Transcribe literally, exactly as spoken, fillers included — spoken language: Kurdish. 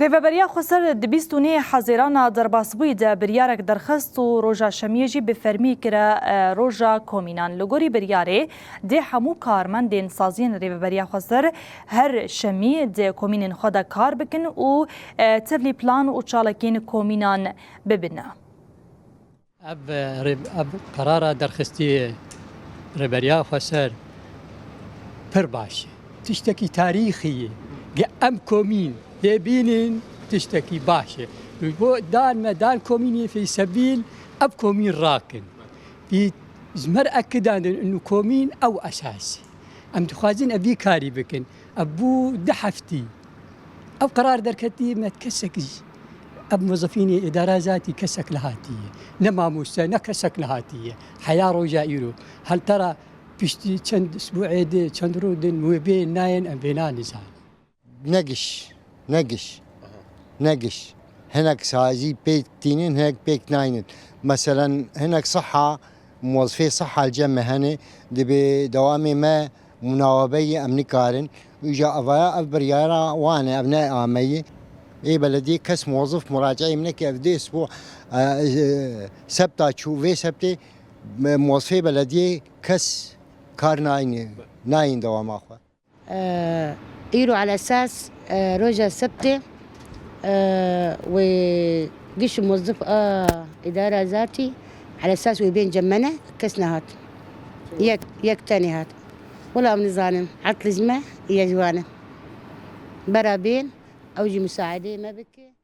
Rêveberiya Xweser di bîst û nehê Hezêrana derbasbûyî de biryarek derxist û roja Şemiyê jî bi fermî kire, e, roja komînan. Li gorî biryarê dê hemû karmendên saziyên Rêveberiya Xweser her Şemî di komînên xwe de kar bikin û, e, tevlî plan û çalakiyên komînan bibin. Ev, e, rê-, ev qerara derxistî Rêberiya Xweser pir baş e. Tiştekî tarîxî ye. Ge em komîn tê bînin, tiştekî baş e. Ji bo dan me dan komînê fî sebîl, ev komîn rakin. Fî ji me re ekidandin inu komîn ew esas e. Em dixwazin ev vî karî bikin. Ev bû du heftî. Ev qerar derketî me kesek ji, ev muzefînê îdara zatî kesek li hatiye. Ne mamoste, ne kesek li hatiye. Heya roja îro. Hel tera piştî çend isbuê din, çend rû din wê bê nayên em vêna nizanin. Negiş, negiş, negiş. Hinek sazî pêk tînin, hinek pêk naynin. Meselen hinek siha, muwezifê siha li cem me hene, dibê dewamê me munawebeyê em nikarin. Îja evaya ev biryara wan e, ev ne ameyî. Ê belediyê kes muwezif muracaeyê min neke ev dê sbo, e, e, sebta çû vê sebtê, e, muwezifê belediyê kes kar nayne, nayên dewama xwe. Îro ala esas, e, roja sebtê, e, wê giş muwezif a îdara zatî, ala esas wê bên cem me ne, kes nehat. Yek, yek tenê hat. Wela em nizanin, etlij me, ye ji wan e. Bera bên, ew jî musaedeyê me bike.